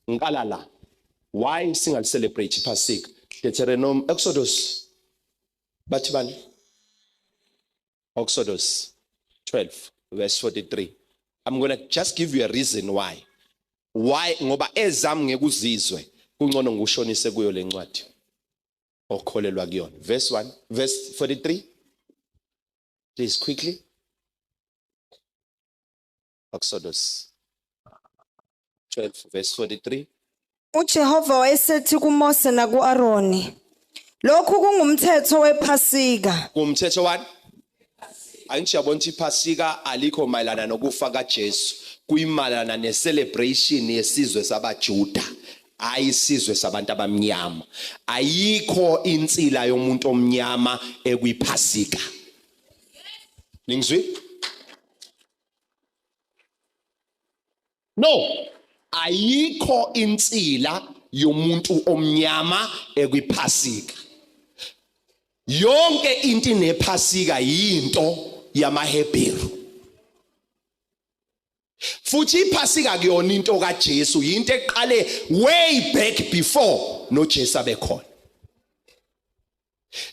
Ngiqala la. Why singalicelebrate iPhasika? Deuteronomy, Exodus, bathi bani? Exodus 12 verse 43. I'm going to just give you a reason why. Why? Ngoba ezami ngeke uzizwe, kungcono ngikushonise kuyo lencwadi okholelwa kuyona. Verse 1, verse 43. Please quickly. Exodus 12 verse 43. UJehova wayesethi kuMose nakuAroni, Lokhu kungumthetho wePhasika. Kumthetho wani? Angithi uyabona ukuthi iPhasika alikho mayelana nokufa kaJesu, kuyimalana necelebration yesizwe sabaJuda. Hayi isizwe sabantu abamnyama. Ayikho insila yomuntu omnyama ekwiPhasika. Ningizwi? No, ayikho insila yomuntu omnyama ekwiphasika. Yonke into inephasika yinto yamaHebheru. Futhi iphasika kuyona into kaJesu, yinto eqale way back before noJesu abekhona.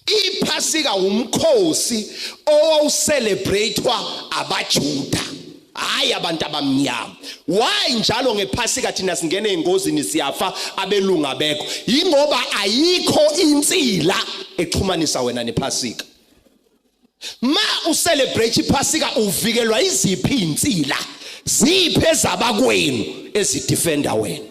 Iphasika umkhosi owawucelebratewa abaJuda, hayi abantu abamnyama. Why njalo ngephasika thina singena ezingozini siyafa, abelungu abekho? Yingoba ayikho insila exhumanisa wena nephasika. Ma ucelebrate iphasika uvikelwa iziphi insila, ziphi ezabakwenu ezidefenda wena?